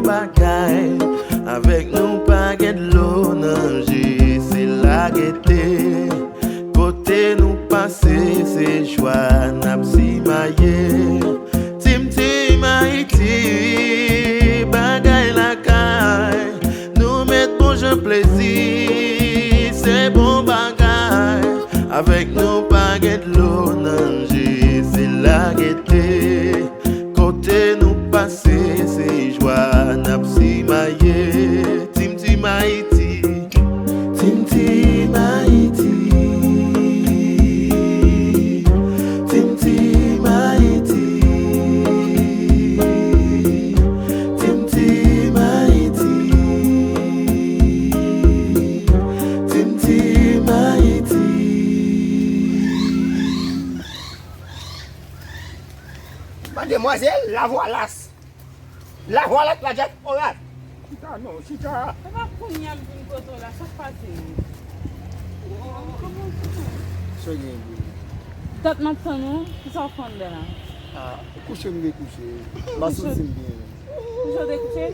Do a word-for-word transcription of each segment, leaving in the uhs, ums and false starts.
Bagay, avèk nou pa gen dlo nan je, se lagete. Kote nou pase, se jwa n ap simaye. Tim Tim Ayiti, bagay lakay, nou met bon jan plezi, se bon bagay. Avèk nou pa gen dlo nan je, se lagete. Kote nou pase, se jwa n ap simaye. Tim Tim Ayiti. Tim Tim Ayiti. Tim Tim Ayiti. Tim Tim Ayiti. Tim Tim Ayiti. Mademwazèl, la voilà. La voilà la diaspora. Chita non, chita. Se pa kounye a m vin kote w la, sa k pase? Sa w gen pou ou? Dat m ap tann ou, kisa w fè anndan la? Ah, kouche m te kouche. M pa santi m byen. Kouche w te kouche?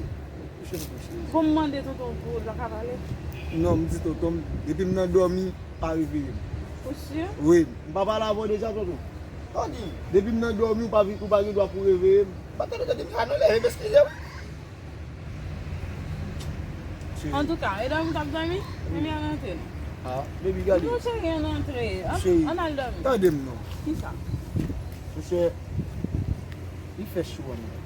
Kouche m kouche. Bon, m mande tonton pou ou, l pa ka pale? Non, m di tonton m, depi m nan dòmi, pa reveye m. Ou si? Wi, m pa pale avè w deja, tonton? Tande. Depi m nan dòmi, ou pa, ou pa gen dwa pou reveye m. Pa tande, tande, m pa nan leve, m eskize w. Cheri. Antouka, e dòmi w t ap dòmi? Wi. Premye rantre nou. Ah, baby, gade. Non, cheri, ann antre. An, cheri, ann al dòmi. Tande m non. Kisa? Monchè, li fè cho anndan.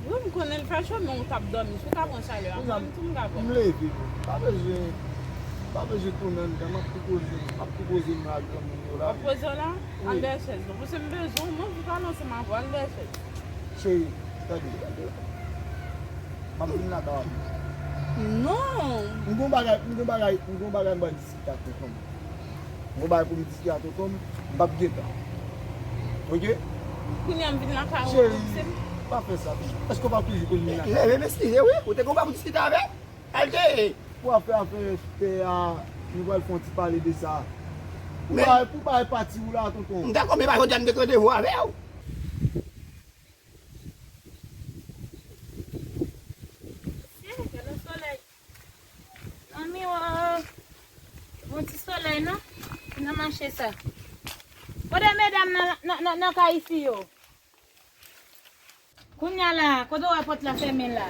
Wi, m konnen l fè cho, men ou t ap dòmi. Si w ka pran chalè a, mwen menm tou m ka pran. M leve, non. Pa bezwen, pa bezwen tounen anndan. M ap tou poze, m ap tou poze m la ak granmoun yo la. W ap poze w la? Wi. Al dèyè chèz non. Paske m bezwen w, m anvi pale ansanm avè w. Al dèyè chèz. Cheri, tande. M ap vin lakay ou. Non. M gon bagay, m gon bagay, m gon bagay m pral diskite ak tonton m. M gon bagay pou m diskite ak tonton m, m p ap gen tan. Oke? Kounye a m vin lakay ou. Cheri, pa fè sa. Èske w p ap toujou konn vin lakay? Leve, m eskize, wi. Ou te gon bagay pou diskite avè m? Al te. Pou afè, afè tè a, nou pral fè yon ti pale de sa. Pou bay, pou bay pati ou la, tonton. M dakò, men pa jodi a m te gen randevou avè w. Gade yon solèy. Nan miwa. Bon ti solèy, non? Nan mache sa. Kote medam nan, nan, nan, nan kay isi yo? Kounye a la, kote w wè pòt la fèmen la?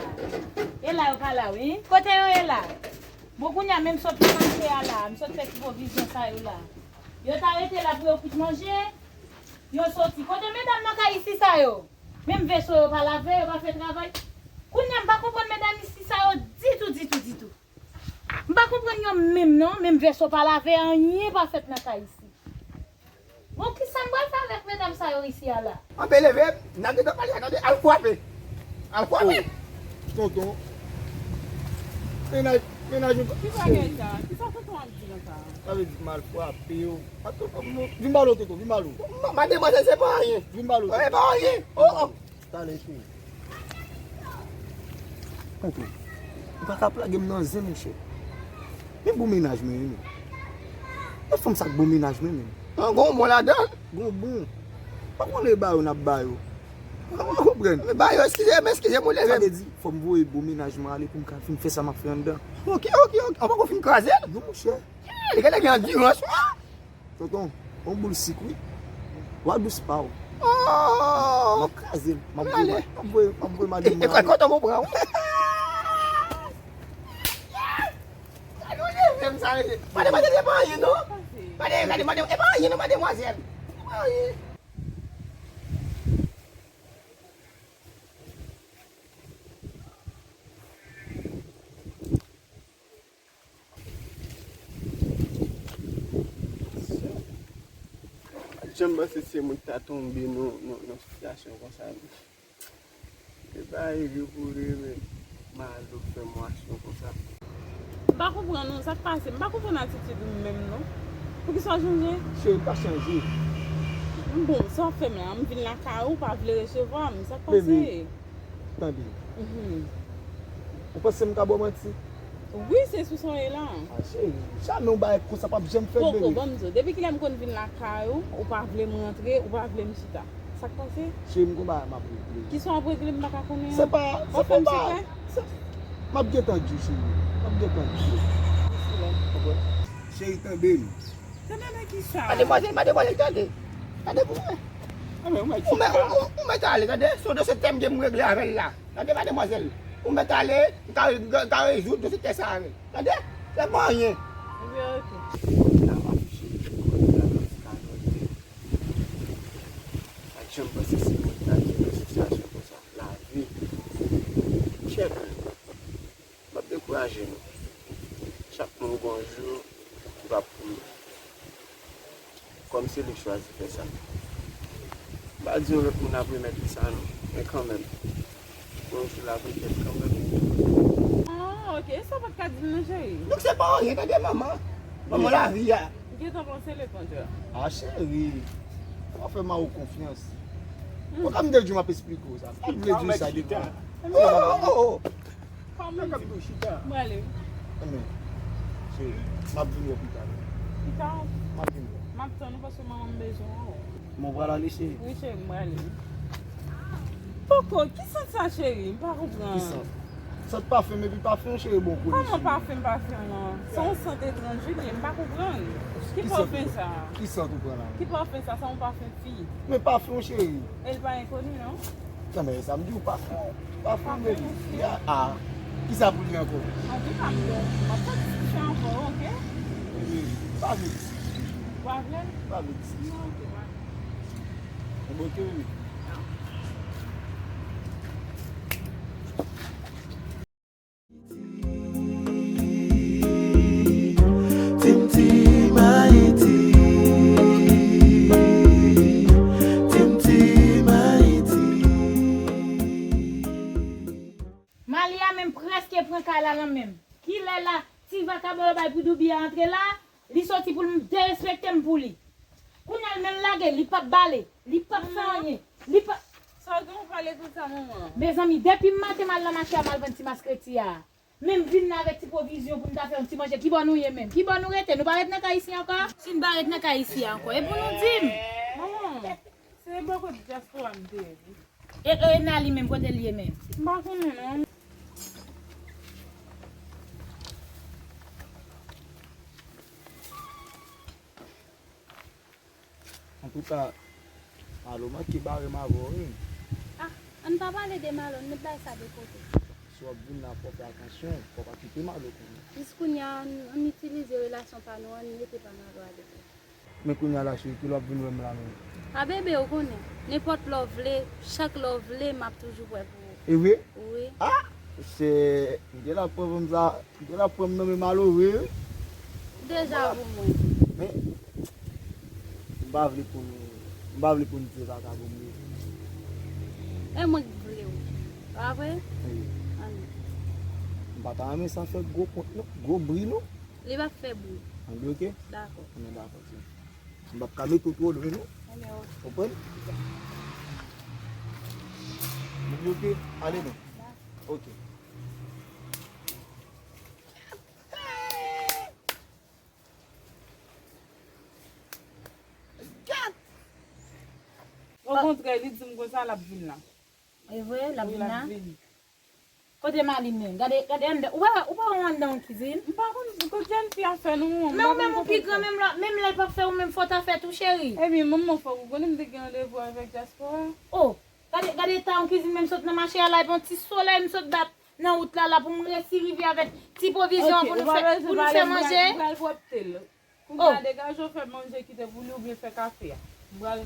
E la yo pa la, wi. Kote yo ye la? Bon, kounye a, men m sot nan mache a la. M sot fè ti pwovizyon sa yo la. Yo ta rete la pou yo fout manje. Yo soti. Kote medam nan kay isi sa yo? Menm veso yo pa lave, yo pa fè travay. Kounye a, m pa konprann medam isi sa yo ditou, ditou, ditou. M pa konprann yo menm non, menm veso pa lave, anyen pa fèt nan kay isi. Bon, kisa m pral fè avèk medam sa yo isi a la? Anbe leve, n a gentan pale a, tande, al kwape. Al kwape. Oh, tonton. Mennaj, mennaj ou. Ki bagay sa? Kisa tonton ap di konsa? Sa vle di m al kwape yo. A tonton, vin ba l, tonton, vin ba l. Ma-, mademwazèl, se pa anyen. Vin ba l. E pa anyen. Oh, oh. Talè tou. Tonton, ou pa ka plage m nan zen, monchè. Men bon mennaj mwen ye, men. E fanm sa k bon mennaj mwen, men. An, gon bon ladan l. Gon bon. Pa konn e ba yo n ap ba yo. Ou konprann? Men ba yo, eskize m, eskize m, ou leve m. Sa vle di, fò m voye bon mennaj mwen ale pou m ka fin fè sa m ap fè anndan. Oke, oke, oke. An poko fin kraze l? Non, monchè. Li genlè gen andirans, wi. Tonton, yon boul sik, wi. Wa dous pa w. Oh! M ap kraze l. M ap voye, m ap voye, m ap voye madanm mwen ale. E, e, kote w pran w? Gade, gade, gade, e pa anyen, non. Gade, gade, gade, e pa anyen, non, mademwazèl. E pa anyen. Pa t janm panse se mwen ki ta tonbe nan, nan, nan sitiyasyon konsa, non. E pa rive pou rive, m al fè m yon aksyon konsa. M pa konprann non, sa k pase? M pa konprann atitid ou menm non. Poukisa w chanje? Cheri, m pa chanje. Bon, sa w fè m la? M vin lakay ou, ou pa vle resevwa m. Sa k pase? Baby, tande. Mhm. Ou panse m ka ba w manti? Wi, se sou sa w ye la. Ah, cheri, jamè yon bagay konsa p ap janm fèt, bebe. Poko, ban m di w, depi kilè m konn vin lakay ou, ou pa vle m rantre, ou pa vle m chita? Sa k pase? Cheri, m gon bagay m ap regle. Kisa w ap regle m pa ka konnen an? Se pa, se pa yon bagay. M ap gentan di w, cheri. M ap gentan di w. Cheri, tande m. Tande nan ki sa? Mademwazèl, mademwazèl, tande. Tande pou mwen. Ou mèt, ou, ou, ou mèt ale, tande. Se yon dosye tè m gen pou m regle avè l la. Tande, mademwazèl. Ou mèt ale, m ka, m ka rezoud dosye tè sa avè l. Tande? Se pa anyen. Ebyen, oke. Kòmsi m pa t janm panse si mwen ta gen yon sitiyasyon konsa. Lavi. Chèf, m ap dekouraje nou. Chak moun gon jou ki p ap pou li. Kòm se li k chwazi fè sa. M pa di yon lòt moun ap remèt li sa non, men kanmenm. Gon jou l ap regrèt kanmenm. Ah, ok. E sa w pa t ka di m non, cheri? Donk se pa anyen, tande manman. Manman lavi a. M gentan panse le kontrè. Ah, cheri. Ou pa fè Maro konfyans. Ou pa m te di w m ap esplike w sa. M pa t vle di w sa devan. Oh, oh, oh, oh. Kòman? Mwen prale. Enben, cheri, m ap vin wè w pita. Pita? M ap vin wè w. M ap tann ou paske manman m bezwen wè w. Mwen pral ale, cheri. Wi, cheri, m prale. Poko, ki sant sa, cheri? M pa konprann. Ki sant? Sant pafen, epi pafen, cheri, bon kote, cheri. Kòman pafen, pafen, non? Se yon sant etranj, wi, m pa konprann. Ki pafen sa? Ki sant ou pran la? Ki pafen sa? Se yon pafen fi. Men pafen, cheri. E l pa enkoni, non? Non, men sa m di w, pafen, pafen, baby. Ya, ah. Kisa pou li ankò? Antouka, m bon. M ap fè diskisyon ankò, oke? Wi, pa vle diskisyon. Ou pa vle? Pa vle diskisyon. Non, oke, pa vle. Bon, oke, baby. Tim Tim Ayiti. Tim Tim Ayiti. Malia menm prèske pran kay la nan men m. Kilè la, ti vakabon yo bay pou Doubi a antre la, li soti pou l derespekte m pou li. Kounye a l menm lage, li p ap bale, li p ap fè anyen, li p ap... Sa w gen w pale konsa, manman? Mezanmi, depi maten m al nan mache a, m al vann ti maskreti a. Men m vin la avèk ti pwovizyon pou m ta fè yon ti manje. Kibò nou ye menm? Kibò nou rete? Nou pa ret nan kay isi ankò? Si n pa ret nan kay isi ankò, e pou nou di m. Manman, se bò kot dyaspora m te ye wi. E, e Nali menm, kote l ye menm? M pa konnen non. Antouka, Malo manke bare m avè w, wi. Ah, ann pa pale de Malo, ann met bagay sa de kote. Si w ap vin la, fò w fè atansyon, fò w pa kite Malo konnen. Jis kounye a, ann, ann itilize relasyon pa nou an, ann mete pa Malo a de kote. Men kounye a la, cheri, kilè w ap vin wè m la menm? A bebe, ou konnen, nenpòt lè w vle, chak lè w vle, m ap toujou prè pou ou. E vre? Wi. Ah! Se, m te la pran fanm sa, m te la pran m nan men malere, wi. Deja pou mwen. Men, m pa vle pou nou, m pa vle pou n di vakabon m ye. E mwen k vle w. Pa vre? Wi. Ann. M pa ta renmen sa fè gwo kont non, gwo bri non. Li p ap fè bri. Ann bloke? Dakò. Ann dakò, ti. M p ap ka mete w twò lwen non. Konprann? Mwen bloke, ale non. Ok. Okontrè, li di m konsa l ap vin la. E vre, l ap vin la? Wi, l ap vin. Kote Maline menm? Gade, gade anndan. Ou pa, ou pa wè anndan yon kizin? M pa konn kot jèn fi a fè non. Men ou menm ou pi gran, menm lè, menm lè l p ap fè ou menm fò w ta fè tou, cheri. Ebyen, manman, fòk ou konnen m te gen randevou avèk dyaspora. Oh, gade, gade eta yon kizin menm sot nan mache a la, epi yon ti solèy m sot bat nan wout la, la pou m resi rive avèk ti pwovizyon an pou nou fè, pou nou fè manje. M pral pwòpte l. Kounye a degaje w fè manje kite pou li oubyen fè kafe a. M pral...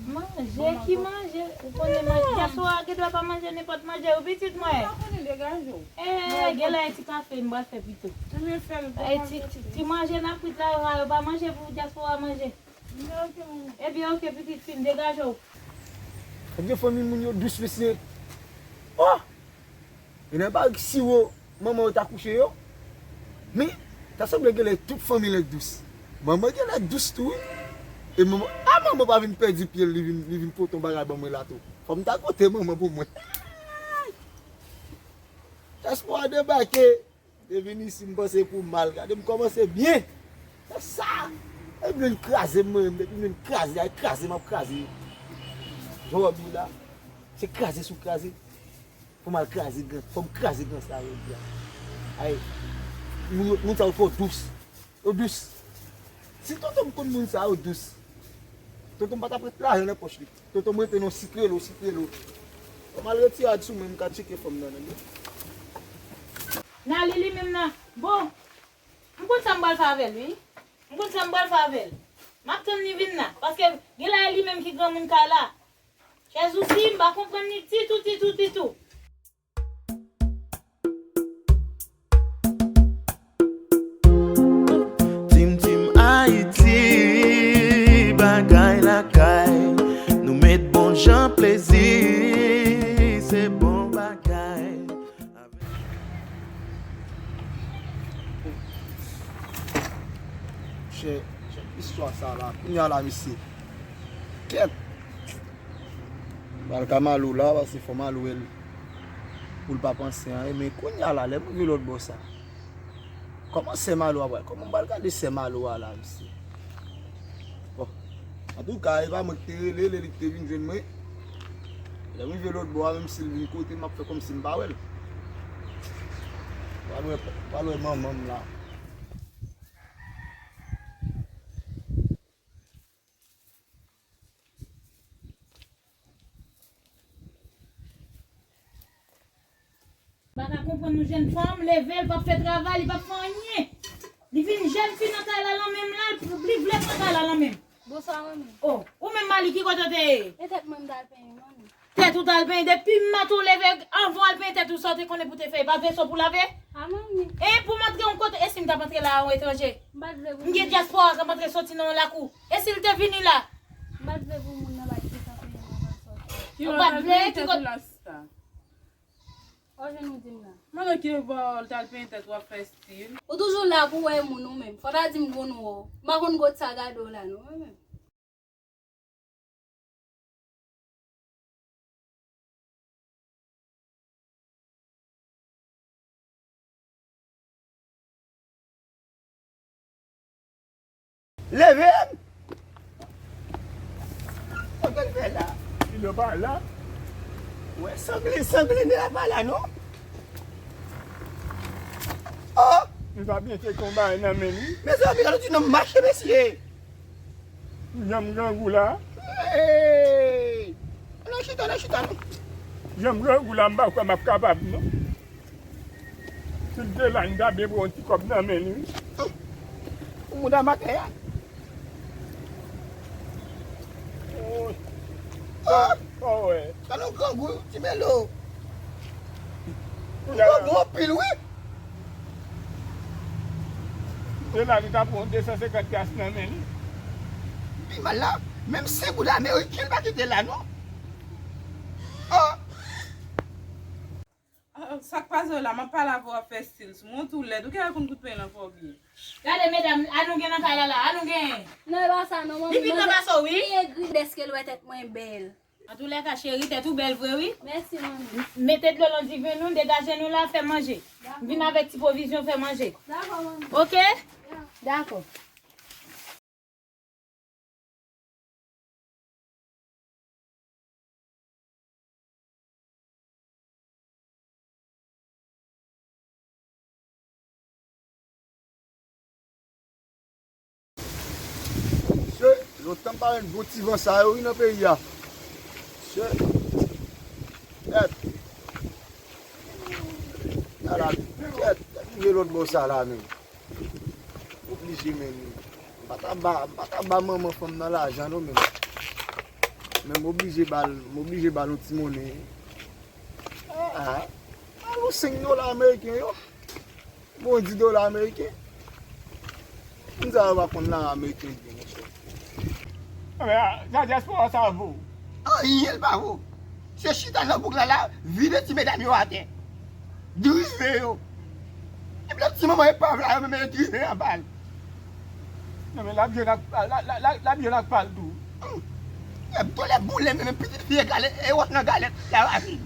Manje? Ki manje? Ou konnen manje, dyaspora gen dwa pa manje nenpòt manje wi pitit mwen. M pa konnen, degaje w. Eh, gen lè e ti kafe m pral fè pito. Ebyen fè l. Ti, ti, ti manje nan kwit la, yo pa manje pou dyaspora manje. Ebyen ok, manman. Ebyen ok, pitit fi m, degaje w. Ebyen fanmi moun yo dous mesye. Oh! E nan barik siwo manman yo ta kouche yo. Men, ta sanble genlè tout fanmi l dous. Manman genlè dous tou wi. E manman, a manman pa vin pèdi pye l, li vin, li vin pote yon bagay ban mwen la tou. Fò m ta kote manman pou mwen. Dyaspora debake. M te vin isi, m panse pou mal. Gade m kòmanse byen. Se sa. Epi vin kraze m, mwen menm, depi vin kraze, ay kraze, m ap kraze. Jan w ap di la, se kraze sou kraze. Fò m al kraze gran, fò m kraze gran sa yo di a. Ay, moun, moun sa yo fò dous. Yo dous. Si tonton m konn moun sa yo dous, tonton m pa t ap ret lajan nan pòch li. Tonton m rete nan sikrelo, sikrelo. Fò m al retire rad sou mwen, m ka tcheke fanm nan, nan. Nan li, li menm nan. Bon, m konn sa m pral fè avè l, wi. M konn sa m pral fè avè l. M ap tann li vin la, paske gen la e li menm ki granmoun kay la. Chèz ou si, m pa konprann li ditou, ditou, ditou. Tim Tim Ayiti, bagay lakay, nou met bon jan plezi, se bon bagay. Chè, chè, istwa sa la, kounya la, mesye. Kèt! Pral ka Malo la, paske fò Malo wè l pou l pa panse anyen. Men kounya la, lè m rive lòt bò sa, kòman sè Malo a pral? Kòman m pral gade sè Malo a la, mesye? Bon, antouka, e pa mwen ki te rele, lè li te vin jwenn mwen. Lè m rive lòt bò a, menm si l vin kote m, m ap fè kòmsi m pa wè l. Pral wè, pral wè manman m la. Pa ka konprann yon jèn fanm, leve, li p ap fè travay, li p ap fè anyen. Li vin jèn fi nan kay la, lan menm la, li vle pran kay la lan menm. Bonswa, manmi. Oh, ou menm Mali, ki kote w te ye? E tèt mwen m t al penyen, manmi. Tèt ou t al penyen, depi maten w leve, anvan w al penyen tèt ou, sa w te konnen pou te fè, e pa veso pou lave? A, manmi. E pou m antre yon kote, e si m t ap antre la, yon etranje? M pa t vle pou m gen dyaspora k ap antre soti nan yon lakou. E si l te vini la? M pa t vle pou moun nan bay ti tan penyen m anvan l soti. Ou pa t vle, ki kote? Ou jwenn ou di m la. Mwen ki bò l t al penyen tèt w ap fè stil. Ou toujou la pou wè moun ou menm. Fò ta di m konn wè w. M pa konn kot sa gade w la non, mwen menm. Leve m! Sa w fè la? Filo pa la. Wè, sangle, sangle, nèg la pa la, non. Oh! Li pa byen te konba nan men li. Mezanmi, gade ti nonm mache, mesye. Janm grangou la. Hey! Ann chita, ann chita, non. Janm grangou la, m pa kwè m ap kapab, non. Si l te la, m ta byen pran yon ti kòb nan men li, wi. Ou mouda matè a. Oy. Ah! Oh, wè. Sa nou grangou, ti Melo. Ou grangou anpil, wi. Se la li ta pran de san senkant pyas nan men li. Pi mal la, menm senk goud ameriken l pa kite la, non. Oh! Ah, sa k pase w la? M ap pale avè w, w ap fè stil sou mwen, ou tou lèd. Ou genlè konn kout peny lan fè w byen. Gade, medam, a nou gen nan kay la la, a nou gen. Non, e pa sa non, manmi. Li pi gran pase w, wi. Li egri dèske l wè tèt mwen bèl. Antoulèka, cheri, tèt ou bèl vre, wi. Mèsi, manmi. M-, mete dlo nan diven nou, degaje nou la, fè manje. Dakò. Vin avèk ti pwovizyon, fè manje. Dakò, manmi. Oke? Ya. Dakò. Mesye, lontan m pa jwenn bon ti van sa yo, wi, nan peyi a. Mesye, kèt. Ala, kèt, kèt, rive lòt bò sa la, menm. Oblije, menm. M pa ta ba, m pa ta ba manman fanm nan lajan, non, menm. Men m oblije ba l, m oblije ba l yon ti monnen. Ah, ah. Ba l yon senk dola ameriken yo. Bon, di dola ameriken. Moun sa yo pa konn lajan ameriken byen, monchè. Anben, sa dyaspora sa vo? Anyen l pa vo. Se chita nan bouk la, la, vide ti medam yo atè. Drive yo. Epi lòt ti manman epav la, yo menm yo drive anba l. Non, men l ap jwenn ak, l ap, l ap, l ap, l ap jwenn ak pa l tou. Hum. Lè m tolè boule, men pitit fi e galèt, e wòch nan galèt, la va vin.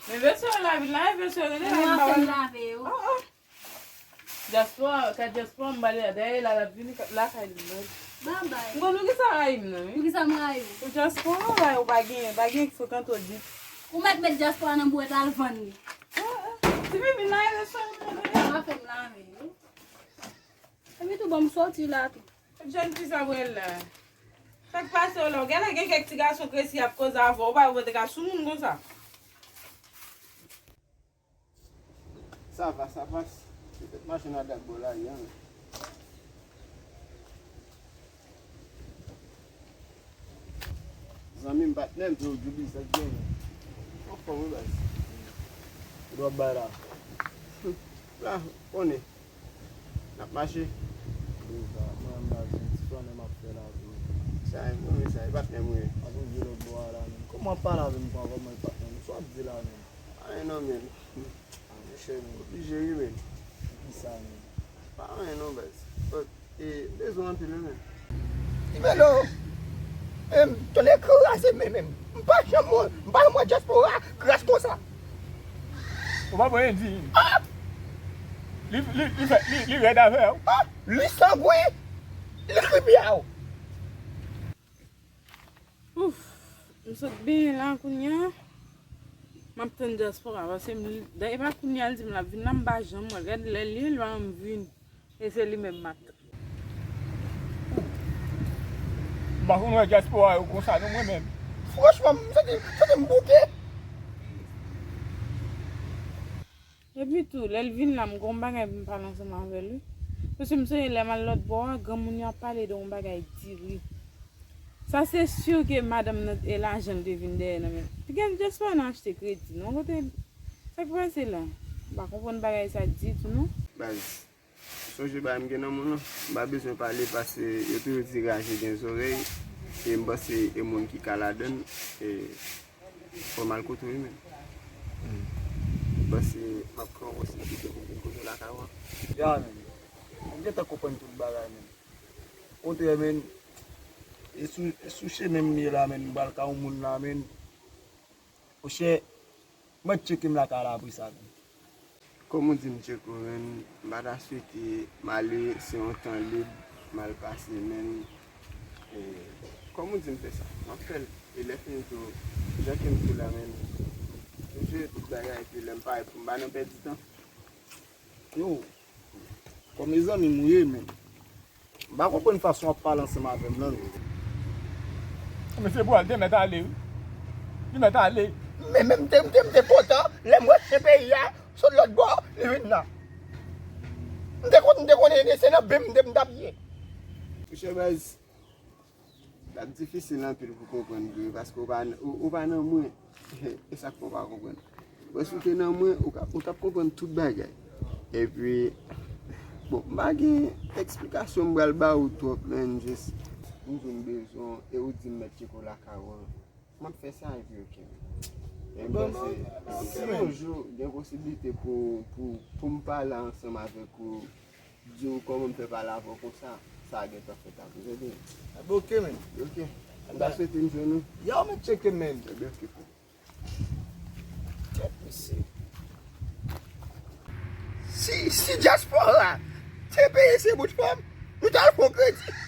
Men vèsè yo lave la, vèsè yo rele la, m pa wè. Lave yo. Oh, oh. Dyaspora, ka dyaspora m bale la, dayè la, l ap vini lakay li, non. Babay. M konn ou ki sa rayi m, non, wi. Pou ki sa m rayi w? Pou dyaspora, ou pa gen, pa gen frekante w ditou. Ou mèt met dyaspora nan bwèt al vann li. Ti pipi nan e resto. Sa va fè m lave wi. Epi tou ban m soti la tou. Jèn fi sa wè la. Sa k pase w la? Ou genlè gen kèk ti gason kresi y ap koze avè w, ou pa wè w te ka sou moun konsa. Sa va, sa va. Se tèt machin nan dat bò la, yan. Zanmi m, patnè m, Djoubi, sa k genyen? Anfòm, wi, baz. Ou dwe ap bay la. La, konnen. N ap mache. Wi, sa, mwen menm la, se yon ti sonnen m ap fè la tou. Sa, mwen menm, sa, e patnè m, wi. Ap rive lòt bò a la, menm. Kòman w ap pale avè m kon, kòman e patnè m? Sa w ap di la, menm? Anyen non, menm. Ah, monchè, menm. Oblije, wi, menm. Kisa, menm? Pa anyen non, baz. But, e, m bezwen anpil, wi, menm. Ti Melo, em, tonnè kraze men, menm. M pa janm wè, m pa janm wè dyaspora gras konsa. Ou pa bon di. Ah! Li, li, li fè, li, li rèd avè w. Ah! Li sangwen, li kripi a w. Ouf, m sot benyen la kounye a. M ap tann dyaspora, paske m, e pa kounye a l di m l ap vin la, m pa janm wè l. Gad lè l ye, l pa janm vin. E se li menm m ap tann. M pa konn wè dyaspora yo konsa non mwen menm. Franchman, m santi, m santi m bouke. Epi tou, lè l vin la, m gen yon bagay pou m pale ansanm avè l, wi. Paske m sonje lè m al lòt bò a, granmoun yo ap pale de yon bagay diri. Sa se si ke madanm nan e lajan l te vin dèyè nan men. Piga dyaspora nan achte kredi, non? Kote, sa k pase la? M pa konprann bagay sa ditou, non. Baz, sonje bagay m gen nan moun nan. M pa bezwen pale paske yo toujou di raje gen zòrèy. E m panse e moun ki ka ladann, e fò m al kote w wi menm. M panse m ap pran w osi pou te vin kote w lakay ou an. Ya, menm. M gentan konprann tout bagay, menm. Kontrè, menm. E sou, e sou chemen m ye la, menm. M pral ka yon moun la, menm. Monchè, mwen tcheke m lakay la apre sa tou. Kòm ou di m tcheke w, menm, m pa ta swete m ale, se yon tan lib, m al pase, menm. E, kòm ou di m fè sa, m ap fè l. E lè fini tou, jan ke m tou la, menm, m jere tout bagay, epi lè m parèt pou m pa nan pèdi tan. Yo, kòm e zanmi m ou ye, menm. M pa konprann fason w ap pale ansanm avè m nan, non. Mesye Bwal te mèt ale, wi. Li mèt ale. Men, men m te, m te, m te kontan lè m wè chen peyi a sot lòt bò, li vin la. M te konn, m te konnen se nan bim m te, m t ap ye. Monchè baz, l ap difisil anpil pou konprann vre, paske ou pa, ou, ou pa nan mwen. E sa k fè w pa konprann. Paske w te nan mwen, ou ka, ou t ap konprann tout bagay. Epi, bon, m pa gen eksplikasyon m pral ba ou twòp, menm jis m vin bezwen w, e ou di m mèt tcheke w lakay ou an. M ap fè sa, epi oke. E m panse, si yon jou gen posiblite pou, pou, pou m pale ansanm avèk ou, di w kòman m fè pale avè w konsa, sa a gentan fèt apre, tande? Enben oke, menm. Oke. M ta swete m jwenn ou. Yo, mèt tcheke, menm. Enben oke, frè. Kèt mesye. Si, si dyaspora te peye se bout fanm, nou t al fè yon kredi.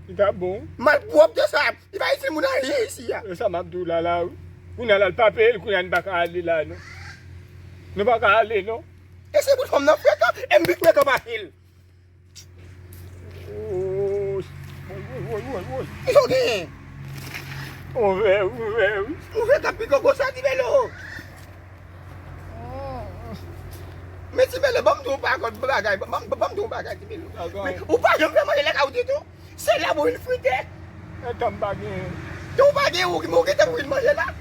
Li t ap bon. Malpwòpte sa, li pa itil moun anyen isi a. E sa m ap di w la, la, wi. Kounye a la, l pa peye l, kounye a n pa ka ale la, non. Nou pa ka ale, non. E se bout fanm nan frekan, e m pi frekan pase l. Woy, woy, woy, woy, woy. Kisa w genyen? Ouvè, ouvè, wi. Ouvè k ap pi gwo konsa, Ti Melo. Men Ti Melo, ban m di w yon bagay, ban m, ban m di w yon bagay, Ti Melo. Men, ou pa janm fè manje lakay ou ditou. Se la pou vin frite. Etan m pa gen. Tou w pa gen ou, men ou gentan pou vin manje la.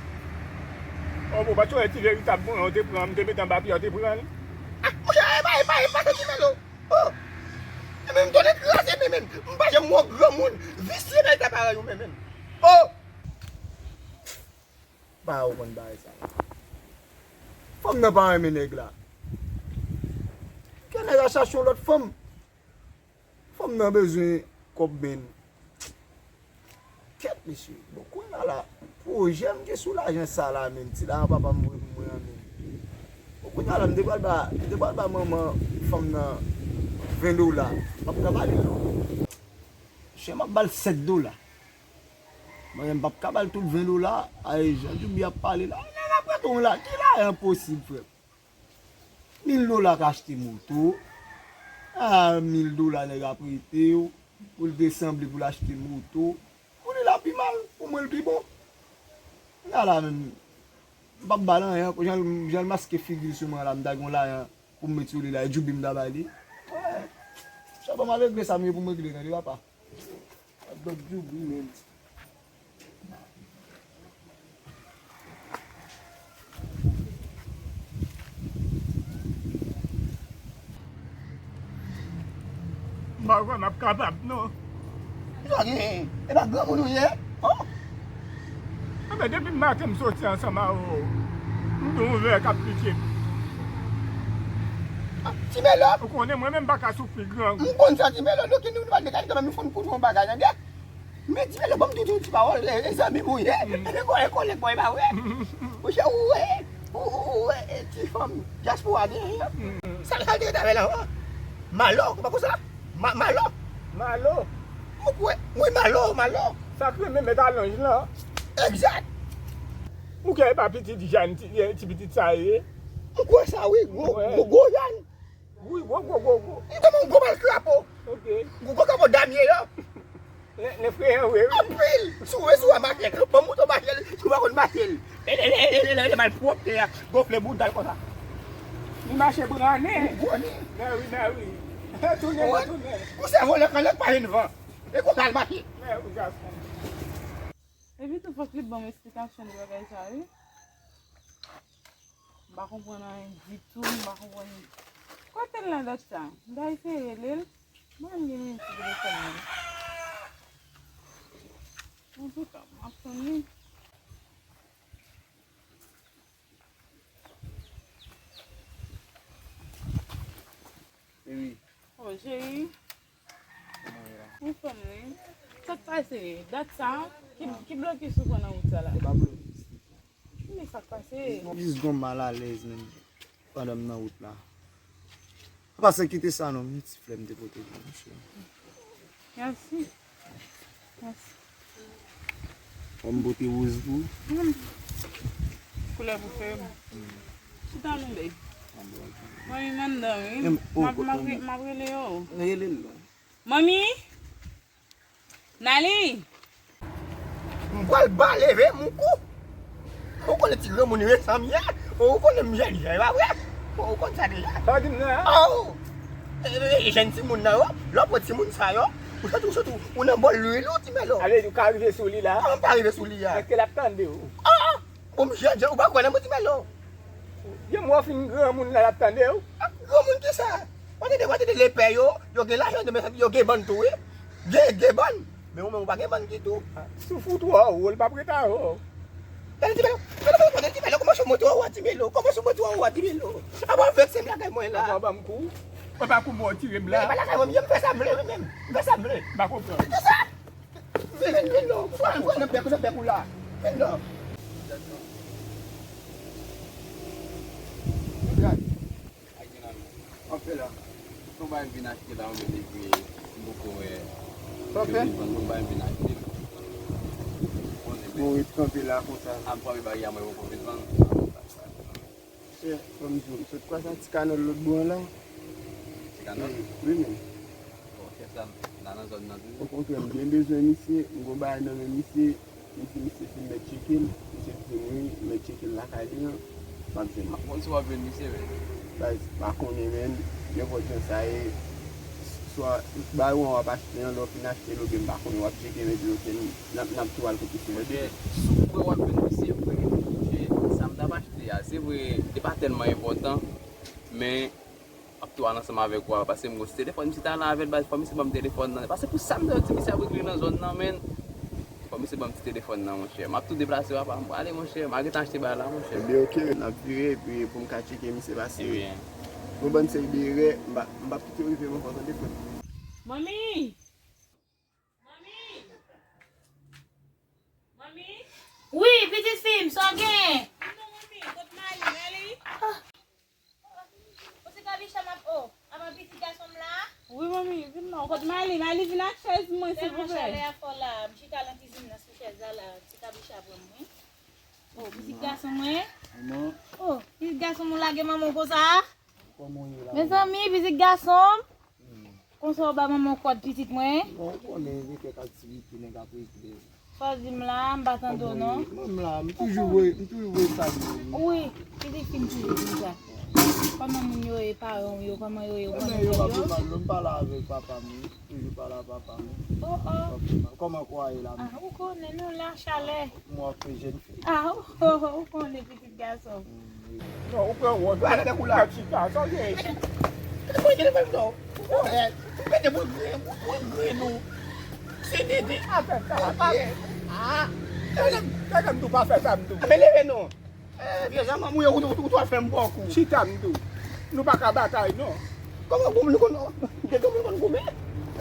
O, bon, pa t yon ti veritab bon, ou te pran, m te mete anba pye, ou te pran l. Ah, monchè, e pa, e pa, e pa sa Ti Melo. Oh! E menm tonnè kraze men, menm. M pa janm wè yon granmoun visye nan eta parèy ou men, menm. Oh! Pa konprann bagay sa. Fanm nan pa renmen nèg la. Kè nèg la chache yon lòt fanm. Fanm nan bezwen kòb men. Kèt mesye. Bon, kounye a la, pwojè m gen sou lajan sa la menm, ti lajan papa m voye pou mwen an menm. Bon, kounye a la, m te pral ba, m te pral ba manman fanm nan ven dola. M ap ka ba li l non. Chè, m ap ba l sèt dola. Mwen menm, m p ap ka ba l tout ven dola. Ay, jan Djoubi ap pale la. Nèg la Bon, la, ki lajan posib, frè m? Mil dola ka achte moto. A, mil dola nèg ap prete w pou l te sanble pou l achte moto. Pou li la pi mal, pou mwen l pi bon. Kounye a la menm, m p ap ba l anyen ankò. Jan l, jan l maske figi l sou mwen la, m ta gen yon lajan pou m met sou li la, e djoubi m ta ba li. Wè. Sa pa m al regle sa m gen pou m regle, tande papa. Ap dòk djoubi menm. M pa kwè m ap kapab, non. Sa gen? E pa granmoun ou ye? Oh! Anben, depi maten m soti ansanm a ou, m gen yon vè k ap pike m. Ah, Ti Melo! Ou konnen mwen menm m pa ka soufri grangou. M konn sa, Ti Melo, nou ki nou, nou pa mekanik, kanmenm, nou fò n koute yon bagay, tande? Men Ti Melo, ban m di w yon ti pawòl, e, e zanmi m ou ye. E kòlèg, kòlèg mwen, e pa vre? Monchè, ou wè, ou, ou, ou wè, e, ti fanm dyaspora genyen an? Sa, sa l te ret avè l anvan? Malo, ou pa konn sa? Ma-, Malo. Malo. Ou kwè? Wi, Malo, Malo. Sa k renmen mèt alonj lan. Egzak. Ou kwè e pa pitit Jàn, ti, ti pitit sa ye? Ou kwè sa, wi, gwo, gwo, gwo Jàn. Wi, gwo, gwo, gwo, gwo. Li tankou yon gwo bal krapo. Ok. Gwo, gwo krapo damye yo. Lè, lè freyan vre, wi. Anpil. Si w wè, si w wè mache l, bon, mouton mache l, si w pa konn mache l. Lè, lè, lè, lè, lè, lè, lè malpwòpte a gonfle bouda l konsa. Li mache brannen. Gwo nen. Mè wi, mè wi. Tounen, mè tounen. Ou se vòlè kanlè k pa jwenn van. E konsa l mache. Mè wi, gason. Epi tou fòk li ban m esplikasyon de bagay sa, wi. M pa konprann anyen ditou, m pa konprann. Kote l la dat sa? M ta eseye rele l. Mwen menm gen menm ti telefòn nan. Antouka, m ap tann li. Wi. Oh, cheri. Kòman w ye la? Anfòm, wi. Sa k pase? Dat sa, ki, ki blokis ou pran nan wout sa la? Se pa blokis li. Men sa k pase? M jis gon malalèz, menm, pandan m nan wout la. Apa se kite sa non, m gen ti flè m te pote pou ou, monchè. Mèsi. Mèsi. Bon, m pote woz tou. Hmm. Koulè pou fè m. Chita non, bèy. Manmi m anndan, wi. M ap, m ap re-, m ap rele yo. Rele l non. Manmi? Nali! M pral ba leve m kou. Ou konnen ti granmoun resan m ye. Ou konnen m jèn jan, e pa vre? Ou konn sa deja. Sa w di m nan, an? Oh! E, e, e, jèn timoun nan yo, lè w pran timoun sa yo, ou soti, ou soti, ou nan bòl lwil ou, Ti Melo. Ale, ou ka rive sou li la. Kòman m pa rive sou li a? Èske l ap tande w? Ah! Bon, m jèn jan, ou pa kwè nan mwen, Ti Melo? Yon mò fin granmoun la, l ap tande w. Ah, granmoun ki sa? W a tande, w a tande lepè yo, yo gen lajan, yo gen bann tou, wi. Gen, gen bann. Men ou menm, ou pa gen bann ditou. Ah, si w fou twò wo, l p ap ret avè w. Gade Ti Melo, gade, gade, gade Ti Melo, kòman sou mwen twò wo a Ti Melo, kòman sou mwen twò wo a Ti Melo. Apa w vekse m lakay mwen la. Apa w ban m kou? Mwen pa kou bò w tire m la. Men pa lakay mwen, m fè sa m vle, mwen menm. M fè sa m vle. M pa konprann. Ki sa? Vin, vin, vin non. Pran, pran nan bèk ou, nan bèk ou la. Vin non. Gad. Ak vin nan men. Anpil la. Son bagay m vin achte la, mwen, epi m poko wè. Sa w fè? Son bagay m vin achte la. Bon, ret kanpe la konsa. Ap pran bagay a mwen poko vin vann. Chè, fò m di w, m sot kwaz ak ti kanòl lòt bò an la. Ti kanòl? Wi, wi, men. Bon, chèf la, la nan zòn nan toujou? Okontrè, m byen bezwen misye, m gon bagay nan men misye, m di misye si m mèt tcheke l, misye di m wi, m mèt tcheke l lakay li an, m ap jwenn li. M ap konn si w ap jwenn misye, men. Baz, m pa konnen, men, nenpòt jan sa ye, swa bay ou an w ap achte an, lè w fin achte l, oubyen m pa konnen, w ap tcheke, men di, oke, n ap, n ap tou al kote sou mwen. Ebyen, si w kwè w ap jwenn misye vre, monchè, sa m t ap achte a, se vre, li pa tèlman enpòtan, men m ap tou al ansanm avèk ou a, paske m gon ti telefòn, misye ta la avè l, baz, fò misye ban m telefòn nan. Paske pou sa m ta di misye ap regle nan zòn nan, menn. Fò misye ban m ti telefòn nan, monchè. M ap tou deplase, papa, m prale, monchè. M a gentan achte bagay la, monchè. Ebyen, oke, n ap vire, epi pou m ka tcheke misye, paske mwen bann seri de erè, m pa, m p ap kite yo rive m ankò, tande, frè m. Manmi! Manmi! Manmi? Wi, pitit fi m, sa w gen? Non, manmi, kot Mali? Mali? Ah. Ou se Kabicha m ap, oh, avan pitit gason m la? Wi, manmi, vin non. Kot Mali? Mali, vin ak chèz mwen, silvouplè. Tèlman chalè a fò la, m chita nan kizin nan sou chèz la, la, ti Kabicha pran m, wi. Oh, pitit gason mwen, Manman. Oh, pitit gason m ou lage manman w konsa a? Kòman w ye la? Mezanmi, pitit gason m. Hmm. Konsa w ba manman w kòd pitit mwen? Bon, ou konnen gen kèk aktivite nèg ap regle. Sa w di m la, m pa tande w non. Kòman w ye? Mwen m la, m toujou voye, m toujou voye salye w. Wi, pitit fi m toujou di m sa. Kòman moun yo ye, paran w yo, kòman yo ye, ou konnen yo? Yo pa pi mal non, m pale avèk papa m wi. Toujou pale a papa m. Oh, oh. Kòman kwa ye la? Ah, ou konnen nou la, chalè. Mwen ap fè jèn fi. Ah, oh, oh, oh, ou konnen pitit gason. Non, ou pran wòd. Ou ale avèk ou la. Chita, sa w ye? Mwen gen mwen non. Ou konnen. Ou mete pou gren, pou gren nou. Se dede afè sa. Ah. Fè sa m tou, pa fè sa m tou. Mwen leve non. Eh, vye zanmi, ou, ou, ou, ou, ou fè m pran kou. Chita m tou. Nou pa ka batay non. Kòman goumen, nou konn, gen goumen, nou konn goumen?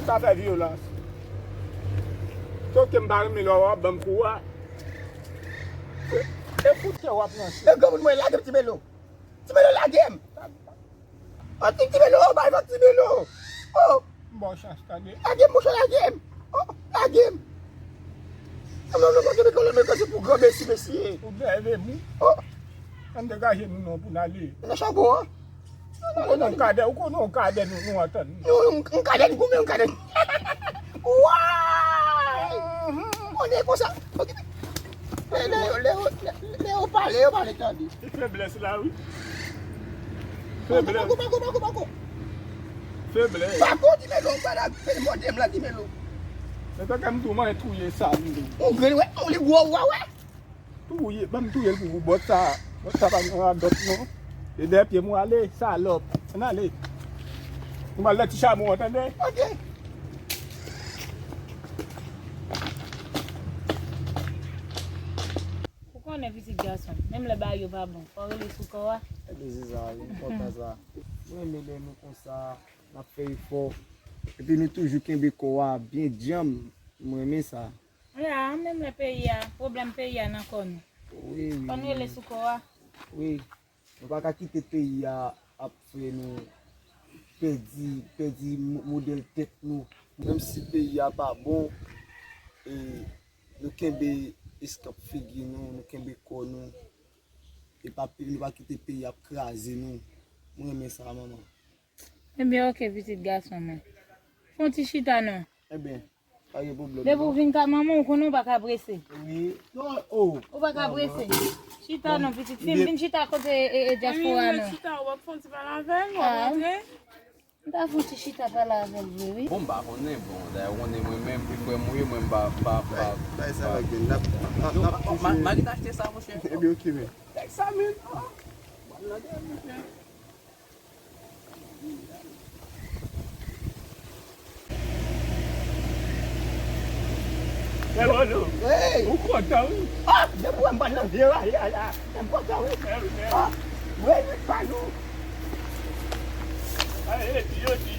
Sa fè vyolans. Sof ke m pa renmen lè w ap ban m kou a. E, e fout kè w ap ranse. E granmoun mwen lage m ti Melo. Ti Melo lage m. Oh, ti, ti Melo, oh, bay fòk ti Melo. Oh. M ba w chans, tande. Lage m, monchè, lage m. Oh, lage m. Non, non, non, non, non, non, se pou gran mesi, mesi. Ou nève m wi. Oh. Ann degaje nou non pou n ale. Nan charbon an. Ou konnen yon kadè, ou konnen yon kadè nou, nou antann. Yon, yon, yon kadè, nou goumen yon kadè. Waay! Konnen konsa. Lè, lè, lè, lè, lè yo pale, yo pale tande. E feblès la, wi. Feblès. Bako, bako, bako, bako. Feblès. Bako, di Melo, ou pa la, fè mòde m la, di Melo. Men tank m tou mwen touye sa, m tou. Ou grenn, wè, ou li gwo, wè, wè. Touye, ban m touye l pou ou, bòt sa, bòt sa pa gen radòt non. E dèyè pye m ou ale, salòp. Ann ale. Nou pral nan ti charbon an, tande? Ok. Ou konnen pitit gason, menm lè bagay yo pa bon, fò w rele sou kò a. Gade ziza, wi, m kontan sa. Mwen renmen lè nou konsa, n ap fè efò. Epi nou toujou kenbe kò a byen djanm. Mwen renmen sa. La, menm lè peyi a, pwoblèm peyi a nan kò nou. Wi, wi, fò n rele sou kò a. Wi. Nou pa ka kite peyi a ap fè nou pèdi, pèdi mo-, modèl tèt nou. Menm si peyi a pa bon, e, nou kenbe eskanp figi nou, nou kenbe kò nou. E pa, nou pa kite peyi ap kraze nou. Mwen renmen sa, manman. Ebyen, oke, pitit gason mwen. Fè yon ti chita non. Ebyen, pa gen pwoblèm non. Depi w vin ka manman w, konnen w pa ka prese. Wi. Non, oh. Ou pa ka prese. Chita non, pitit fi m. Vin chita kote e, e, dyaspora non. Chita, w ap fè yon ti pale avè l, w ap rantre. M ta fè yon ti chita pale avè l vre, wi. Bon, m pa konnen, bon, dayè, ou konnen mwen menm, e frè m ou ye, mwen m pa, pa, pa. Bay sa pa gen, n ap, n ap, n ap toujou. Marina achte sa, monchè. Ebyen, oke, men. Nèg sa, men. Bon, m nan dèyè, monchè. Hey, Mano. Hey. Ou kontan, wi. Ah, depi w wè m pa nan vye rayi a la, m kontan, wi. Mèwi, mèwi. Ah, mwen, wi, pa nou. Ay, epi yo di,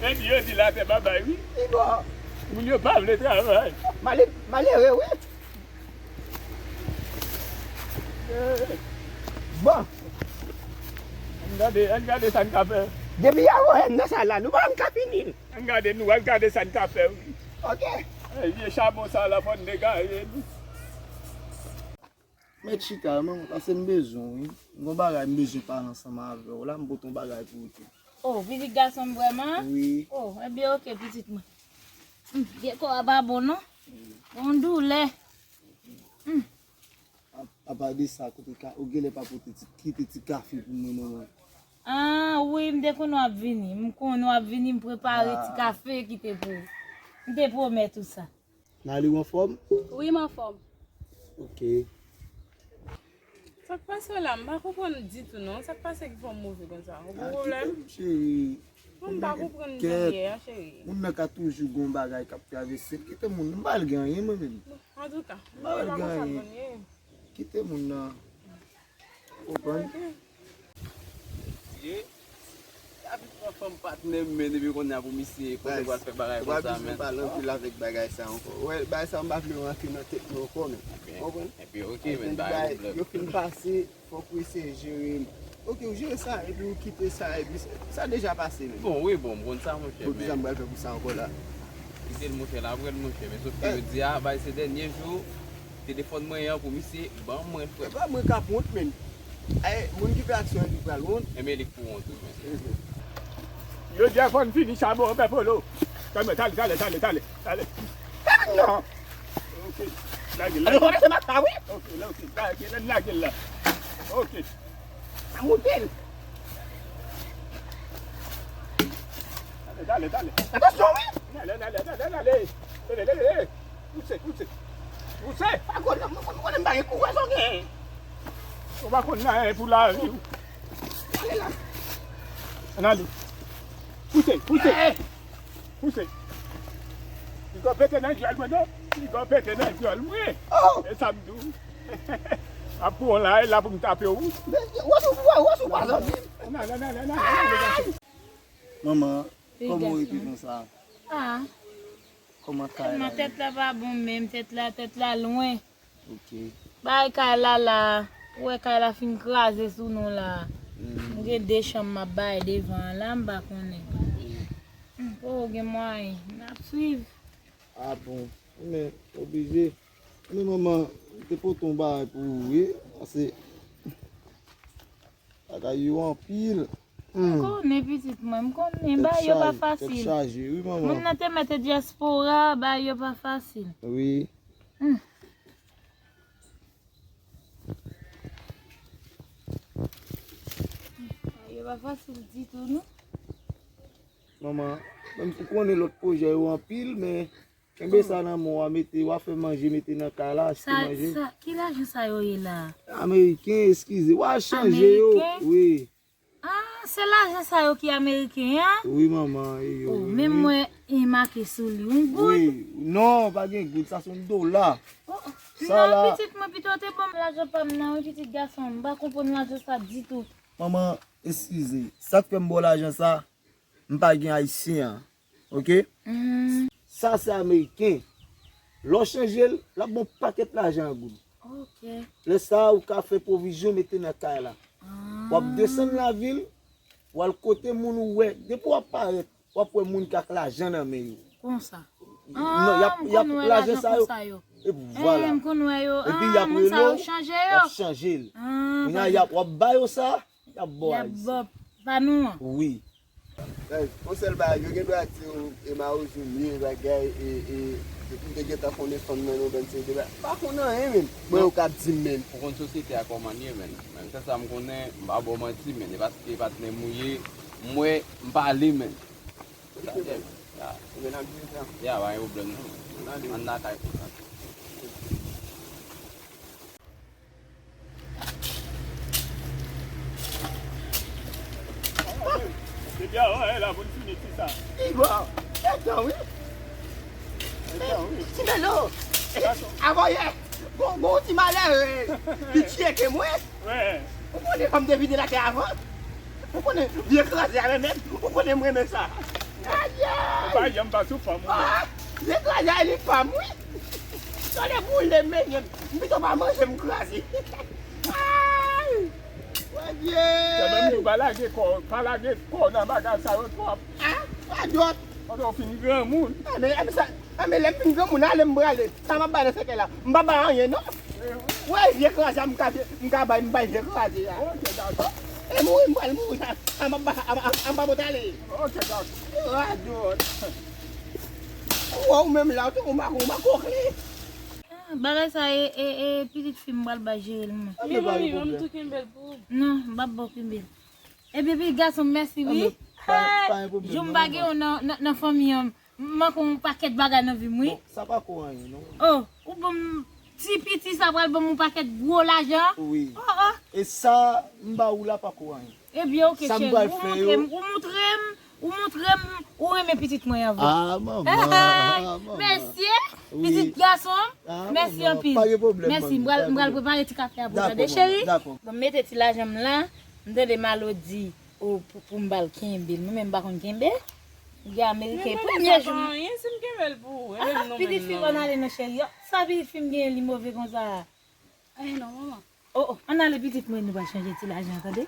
epi yo di latè babay, wi. Li bon. Moun yo pa vle travay. Male-, malere, wi. Bon. Ann gade, ann gade sa n ka fè. Depi y a wè n nan sa la, nou pa menm ka fini l. Ann gade, nou al gade sa n ka fè, wi. Ok. Ey, vye chabon sa la, fò n degaje l. Mèt chita, manman, pase m bezwen w, wi. M gon bagay m bezwen pale ansanm avè w la, m pote yon bagay pou ou tou. Oh, pitit gason m vrèman? Wi. Oh, ebyen, oke, pitit mwen. Hmm, vye kò a pa bon, non? Wi. Gon doulè. Hmm. A, apa de sa, kote ka, ou genlè pa pote ti, kite ti kafe pou mwen, manman? Ah, wi, m te konn w ap vini. M konn w ap vini, m prepare ti kafe ki te pou ou. M te pwomèt ou sa. Nali, ou anfòm? Wi, m anfòm. Ok. Sa k pase w la? M pa konprann ditou, non. Sa k pase ki fè w move konsa? Ou gen pwoblèm? Ah, kite m, cheri. Mwen pa konprann jan w ye a, cheri. Moun nan ka toujou gon bagay k ap travèse l. Kite moun nan, m pa al gen anyen mwen menm. Antouka, m pa wè konsa moun ye. Kite moun nan. Konprann? Ye, y ap pran fanm patnè m, men depi kounye a pou misye konnen pral fè bagay konsa, men. Ou pa bezwen pale anpil avèk bagay sa ankò. Ou wè, bagay sa m pa vle rantre nan tèt mwen ankò, men. Konprann? Epi, ok, men, pa gen pwoblèm. Yo fin pase. Fòk ou eseye jere l. Ok, ou jere sa, epi ou kite sa, epi sa, sa deja pase menm. Bon, wi, bon, m konn sa, monchè, men. Bon, kisa m pral fè pou sa ankò la? Kite l, monchè, l ap wè l, monchè, men sof ke jodi a, bay se dènye jou telefòn mwen an pou misye ban mwen, frè. Epa mwen k ap wont, menm. Ay, moun ki fè aksyon an, li pral wont. Enben, li k pou wont wi, men. Jodi a fò n fini sa, bon, pè Polo. Tande, tande, tande, tande, tande, tande. Non. Ok. Lage l, lage l. Alo, se maka, wi. Ok, la, ok. Lage l, lage l la. Ok. Sa monte l. Tande, tande, tande. Atansyon, wi. Tande, tande, tande, tande. Tande, tande, tande. Pouse, pouse. Pouse. Pa konn, mwen konn, mwen konn m pa gen kouraj, ok. Ou pa konn anyen pou lavi w. Ale la. Ann ale. Pouse, pouse. Eh. Pouse. Li ka pete nan dyòl mwen, non. Li ka pete nan dyòl mwen. Oh. E sa m di w. Ap pran w la, e la pou m tape w. Wè sou, wè, wè sou pa zanmi. Ann ale, ann ale, ann ale, ann ale, gason. Manman, kòman w rete konsa? Ah. Kòman kay la ye? Tèt la pa bon menm, tèt la, tèt la lwen. Ok. Bay kay la la, ou wè kay la fin kraze sou nou la. Mm. M gen de chanm m ap bay devan an la, m pa konnen. Mm. Oh, gen mwayen, n ap swiv. Ah bon, men oblije. Men manman, m te pote yon bagay pou ou, wi. Pase bagay yo anpil. Hmm. M konnen pitit mwen, m konnen, bagay yo pa fasil. Tèt chaje, wi, manman. Moun nan te mete dyaspora, bagay yo pa fasil. Wi. Hmm. Bagay yo pa fasil ditou, non. Manman, menm si w konnen lòt pwojè yo anpil, men kenbe sa nan men w, w a mete, w a fè manje, mete nan kay la, achte manje. Sa, sa, ki lajan sa yo ye la? Ameriken, eskize, w a chanje yo. Ameriken? Wi. Ah, se lajan sa yo ki ameriken an? Wi, manman, e yo. Oh, menm mwen, e make sou li, yon goud. Wi, non, pa gen goud, sa se yon dola. Oh, oh. Sa non, la pitit mwen, pito te ban m lajan pa m nan, wi, pitit gason m. M pa konprann lajan sa ditou. Manman, eskize. Sa k fè m ba w lajan sa, m pa gen ayisyen an. Ok? Mhm. Sa se ameriken. Lè w chanje l, l ap ba w pakèt lajan an goud. Ok. Lè sa a, ou ka fè pwovizyon mete nan kay la. Ah. W ap desann lavil, w al kote moun ou wè. Depi w ap parèt, w ap wè moun k ak lajan nan men yo. Konsa. Non, y ap, ah, y ap, m konn wè lajan sa yo. Konsa yo. Epi vwala. Eh, m konn wè yo. Epi y ap rele w, y ap chanje l. Ah, moun sa yo chanje yo. Ah, kounye a, y ap, w ap ba yo sa. Y ap ba w Ayisyen. Y ap ba w pa nou an. Wi. Guys, yon sèl bagay, yo gen dwa di w, e mawozo m ye, bagay, e, e, depi m te gentan konnen fanm nan, nou benn seri de bagay. M pa konn anyen, menm. Mwen, yo k ap di m, menm. Ou konn sosyete a kòman l ye, menm. Menm se sa m konnen, m pa ba w manti, menm. E paske patnè m ou ye, m wè, m pale, menm. Sa, yeah, yeah. Ebyen, n ap jwe sa. Yeah, pa gen pwoblèm, non. Ann ale. Ann lakay pou sa. Depi avan, e la pou n fini ti sa. Igor, etan wi. Etan wi. Ti Melo. Gason. Avan yè, gon, gon ti malere, li tcheke mwen. Wè. Ou konnen kòm te vide lakay avan? Ou konnen vye kraze a renmen m? Ou konnen m renmen sa. Ayayay! Ou pa janm pa sou fanm ou menm. Ah! Vye kraze a li pa m wi. Tande boule m, men m pito pa manje m kraze. Ay! Bondye! Sa menm nou pa lage kò, pa lage kò nan bagay sa yo twòp. Ah, pa dòt. Pandan w fin granmoun. Ah, men, ah, men sa, ah, men lè m fin granmoun, ale m prale. Sa m ap bay nan sèkèy la? M pa bay anyen, non. Wè, vye kraze a, m ka, m ka bay, m bay vye kraze a. Ok, dakò. E mouri, m pral mouri, sa, sa m ap ba, a, a, a, m pa pote ale. Ok, dakò. Radòt. Ou wè ou menm la, ou tou, ou ma, ou ma kokli. Ah, bagay sa, e, e, e, pitit fi m pral bay jere l, mwen. Ebyen, manmi, mwen m tou kenbe l pou ou. Non, m p ap ba w kenbe l. Ebyen, pitit gason m, mèsi, wi. Ebyen, pa, pa gen pwoblèm, non, manman. Jou m pa gen w nan, nan, nan fanmi an, m manke yon pakèt bagay nan vi m, wi. Bon, sa pa ko anyen, non. Oh, ou ban m ti piti sa pral ban m yon pakèt gwo lajan. Wi. Oh, oh. E sa m ba ou la pa ko anyen. Ebyen, ok, cheri, ou montre m, ou montre m, ou montre m, ou renmen pitit mwen an vre. Ah, manman, ah, manman. Mèsi, pitit gason m. Ah, mèsi anpil. Pa gen pwoblèm, manmi. Mèsi, m pral, m pral prepare ti kafe a pou ou tande, cheri. Dakò, manman, dakò. Bon, mete ti lajan m la, m tande Malo di, oh, pou, pou m ba l kenbe l. Mwen menm m pa konn kenbe. Gen ameriken, premye jou. Men mwen pa anyen si m kenbe l pou ou. E menm nou menm non. Ah, pitit fi m, ann ale non, cheri. Sa pitit fi m genyen, li move konsa? Ay, non, manman. Oh, oh, ann ale pitit mwen, nou pral chanje ti lajan, tande?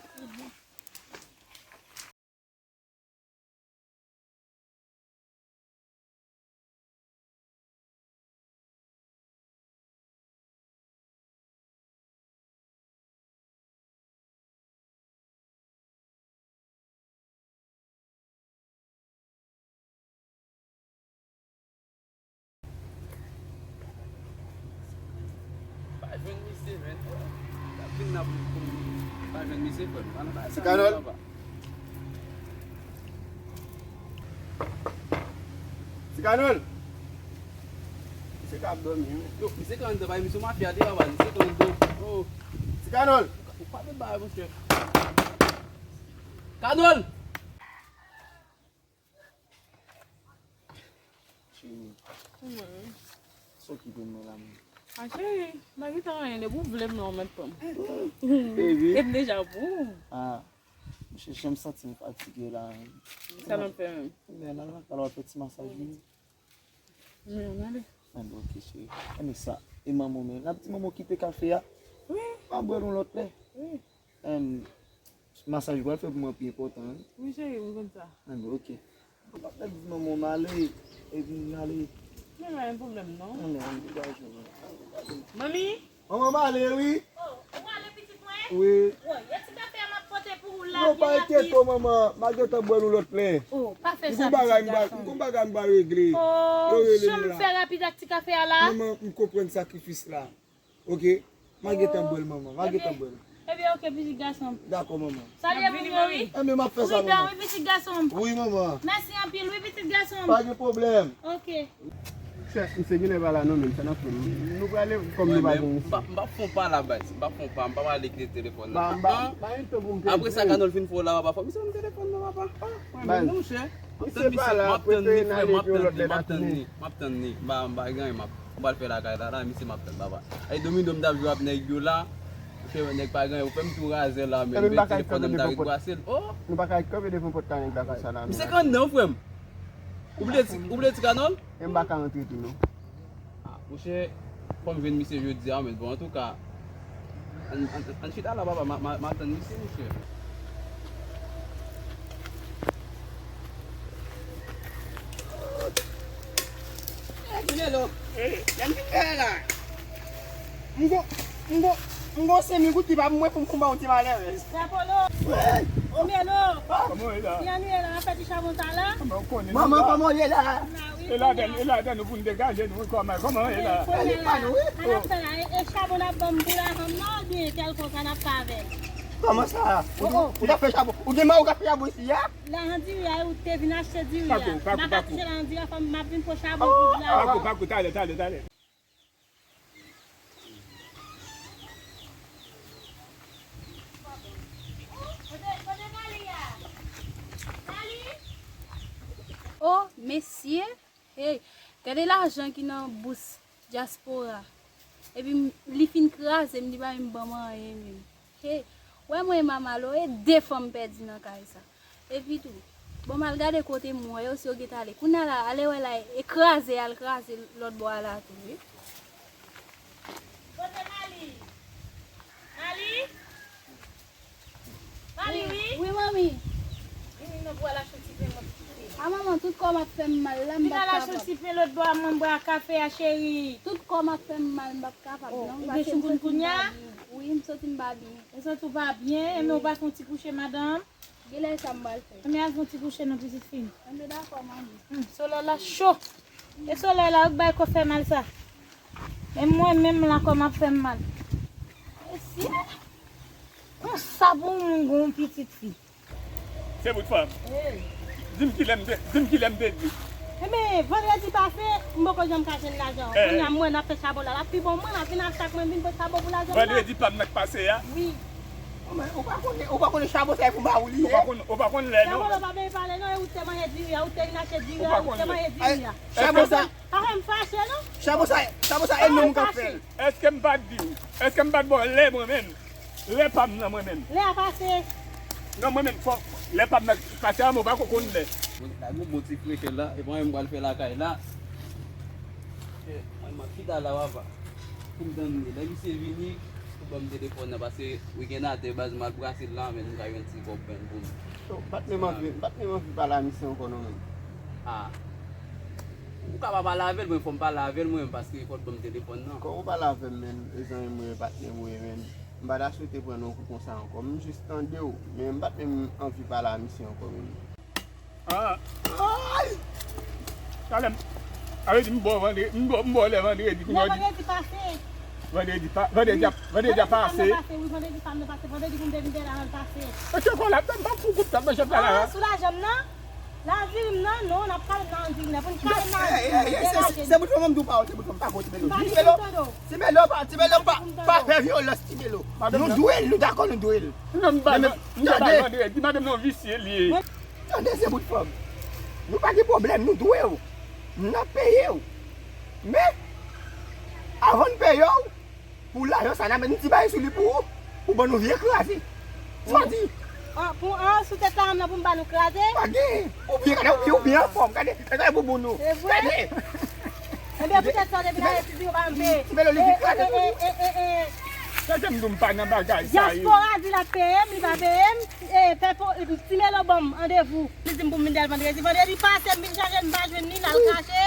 Pou m pa jwenn misye, frè m. Ann bay sa, papa. Ti Kanòl. Misye ka ap dòmi, wi. Yo, misye ka anndan, bay misye mafya, de papa, misye ka anndan. Oh. Ti Kanòl. Ou pa vle bay, monchè. Kanòl! Cheri. Kòman? Sa w kite m nan la menm? A cheri, m pa gentan anyen, depi w vle m la, w mèt pran m. Baby. E m deja pou ou. Ah, monchè, jan m santi m fatige la. Sa n ap fè menm? Ebyen, n al lakay la, w al fè ti masaj, wi. Men, ann ale. Ann, ok, cheri. Ann, e sa, e manman w menm? N ap di manman w kite kafe a? Wi. Pa bwè l yon lòt lè? Wi. Em, masaj ou pral fè pou mwen pi enpòtan, wi. Wi, cheri, m konn sa. Ann, ok. Ou pa pèdi manman w, m ale, epi m ale. Men pa gen pwoblèm, non. Ann, ann degaje w. Manmi? Manman, m ale, wi. Oh, ou ale, pitit mwen? Wi. Woy, e ti kafe a m ap pote pou ou la. Non, pa enkyete w, manman. M a gentan bwè l yon lòt lè. Oh, pa fè sa, pitit gason. M gon bagay m ba regle. Oh, yo rele m la. Chanm fè rapid ak ti kafe a la. Manman, m konprann sakrifis la. Ok? M a gentan bwè l, manman. M a gentan bwè l. Ebyen, ok, pitit gason m. Dakò, manman. Salye moun yo, wi. Enben, m ap fè sa, manman. Pridan, wi, pitit gason m. Wi, manman. Mèsi anpil, wi, pitit gason m. Pa gen pwoblèm. Ok. Chèf, misye genlè pa la non, menm sa n ap fè. Nou prale kòm nou pa gen. M p ap fè yon pa la, baz. M p ap fè yon pa, m p ap ale kite telefòn nan. Apre sa, Kanòl fin fè w la, papa, fò misye ban m telefòn nan, papa. Ah, mwen menm non, chè. M ap tann misye, m ap tann li, m ap tann li, m ap tann li. M pa, m pa gen anyen, m ap, m pral fè lakay la, la, misye m ap tann, papa. Ay, Domido, m t ap jwe ap nèg yo la. Ou fè nèg pa gen anyen, ou fè m tou razè la, men m vle telefòn nan, m ta ret brase l. Oh! Nou pa ka kanpe devan pòt la, nèg la konsa la. Misye k anndan, frè m. Ou vle ti, ou vle ti Kanòl? E m pa ka antre tou, non. Ah, monchè, fò m jwenn misye jodi a, men bon, antouka, ann, ann, ann chita la, papa, m a, m a, m a tann misye, monchè. Melo, eh, jan m vin fè la. M gon, m gon, m gon senk mil goud ki pa pou mwen pou m konba yon ti malerèz. Frè Polo. Wi. Melo. Kòman w ye la? Jan nou ye la, n ap fè ti chabon sa la. Manman, kòman w ye la? E ladan, e ladan nou pou n degaje nou, kòman, kòman w ye la? Kounye a la, sa n ap fè la, e, e chabon n ap ban m pou lajan m nan, oubyen kèlkonk sa n ap fè avè l? Kòman sa? Ou, ou, ou ka fè chabon? Ou gen mari ou ka fè chabon isi a? Lajan diri a, ou te vin achte diri a. M pa ka touche lajan diri a, fò m ap vin pran chabon pou lajan. Pako, pako, talè, talè, talè. Oh, mesye! Hey, gade lajan ki nan bous dyaspora. Epi m, li fin kraze m, li pa menm ban m anyen menm. Hey, wè mwen e Mamalo, e de fanm pèdi nan kay sa. Epi tou, bon, m al gade kote m wè yo, si yo gentan ale. Kounye a la, ale wè la, e kraze, al kraze lòt bò a la tou, wi. Kote Mali? Mali? Mali, wi. Wi, manmi. Vini non pou al achte yon ti pen, mwen. A, manman, tout kò m ap fè m mal la, m p ap kapab. Vin al achte yon ti pen lòt bò a, mwen bwè kafe a, cheri. Tout kò m ap fè m mal, m p ap kapab non, paske m santi m pa byen. Wi, m santi m pa byen. Ou santi w pa byen? Enben ou pa fè yon ti kouche, madanm? Genlè e sa m pral fè. Enben al fè yon ti kouche non, pitit fi m. Enben dakò, manmi. Hmm, solèy la cho. E solèy la wi k bay kò fè mal sa. E mwen menm la kò m ap fè m mal. Mesye! Konsa pou yon moun gen yon pitit fi. Se bout fanm. Hey. Di m kilè m te, di m kilè m te di. Enben, vandredi pase, m poko janm ka jwenn lajan. Eh. Kounye a m wè n ap fè chabon la, l ap pi bon mwen, m ap vin achte ak mwen vin pran chabon pou lajan m nan. Vandredi pa m nan k pase a? Wi. Ou pa konnen, ou pa konnen chabon sa e pou ba ou li ye? Ou pa konn, ou pa konn lè non. Chabon la pa byen pale non, e ou te manje diri a, ou te vin achte diri a, ou te manje diri a. Chabon sa. Pa fè m fache non. Chabon sa, chabon sa e nou k ap fè l. Èske m pa t di w? Èske m pa t ba w lè mwen menm? Lè pa m nan mwen menm. Lè a pase. Non, mwen menm fò lè pa m nan pase a, men w pa ko konn lè. Bon, la gon bon ti frechè la, e pa anyen m pral fè lakay la. E, mwen, m ap chita la, papa. Pou m tann li. Lè misye vini, pou ban m telefòn nan, paske wikenn atè, baz, m al brase l la, men m ka jwenn ti kòb mwen pou m. Yo, m pa t menm anvi, m pa t menm anvi pale a misye ankò non, menm. Ah. Ou ka pa pale avè l, mwen, fò m pale avè l, mwen, paske fò l ban m telefòn nan. Kòman w pale avè m, menm? E zanmi mwen, patnè mwen, menm. M pa ta swete pran nan yon kou konsa ankò. M jis tande w, men m pa t menm anvi pale a misye ankò menm. Ah. Ay! Talè m, sa vle di m ba w vandredi, m ba w, m ba w lè vandredi, kounye a w di. Lè vandredi pase. Vandredi pa, vandredi ap, vandredi ap pase. Vandredi pa m nan pase, wi, vandredi pa m nan pase, vandredi pou m te vin dèyè la, l pase. Mesye, kon la, m pa fou kout tèt, mesye, fè la. Ah, sou lajan m nan? Lavi m nan, non, n ap kale m nan anvi m nan, pou n kale m nan anvi m nan. Se bout fanm, m di w pawòl, se bout fanm, pa konn Ti Melo. Ti Melo, pa, Ti Melo, pa, pa fè vyolans, Ti Melo. Nou dwe l, nou dakò, nou dwe l. Non, m pa, m pa vandredi, madanm nan visye li ye. Tande, se bout fanm. Nou pa gen pwoblèm, nou dwe w. N ap peye w. Men, avan n peye w, pou lajan sa, n a met yon ti bagay sou li pou ou, pou ban nou vye kraze. Sa w di? An, pou, an, sou tèt lajan m nan pou m ba nou kraze? Pa gen. Ou byen, gade, ou byen, ou byen anfòm. Gade, gade bouboun ou. Se vre? Gade. Ebyen, poutèt sa, depi la, ti di yo pa m peye. Ti Melo, li vin kraze pou ou. Gade m di w m pa nan bagay sa yo. Dyaspora di l ap peye m, li pa peye m. E, fè po, Ti Melo ban m randevou. Li di m pou m vin dèyè l vandredi. Vandredi pase, m vin chache, m pa jwenn li, l al kache.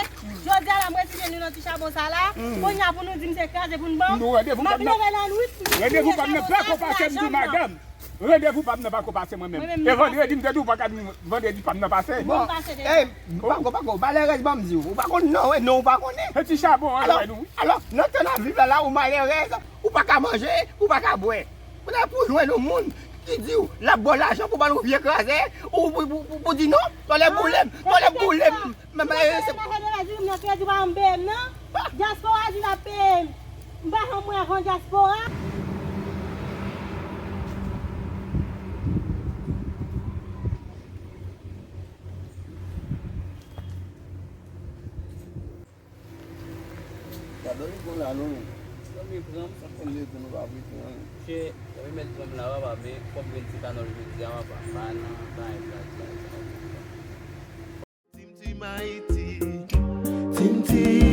Jodi a la, m resi jwenn li nan ti chabon sa la. Kounye a pou nou di m se kraze pou n ban m. M ap leve nan nwit. Randevou pa m nan pako pase, m di w madanm. Randevou pa m nan pako pase mwen menm. E vandredi, m te di w pa ka di m vandredi pa m nan pase. Bon, ey, pako, pako, malerèz, ban m di w. Ou pa konn non, wi, non, ou pa konnen. E ti chabon an, wè nou. Alò, nan tan n ap viv la, la, ou malerèz, ou pa ka manje, ou pa ka bwè. Kounye a pou jwenn yon moun ki di w l ap ba w lajan pou ba l yon vye kraze, ou pou, pou, pou, pou di non, tòlè boule m, tòlè boule m. Men, men, se nan kredi pa m peye m nan. Dyaspora di l ap peye m. M pa janm wè avan dyaspora. Gadon li konn la non. Zanmi pran m. Sa konn leve nou pa prete anyen. Che, zanmi mèt pran m la papa, men kòm grenn ti kanòl jodi a papa, m pa nan, pa nan, pa nan. Tim Tim Ayiti. Tim Tim.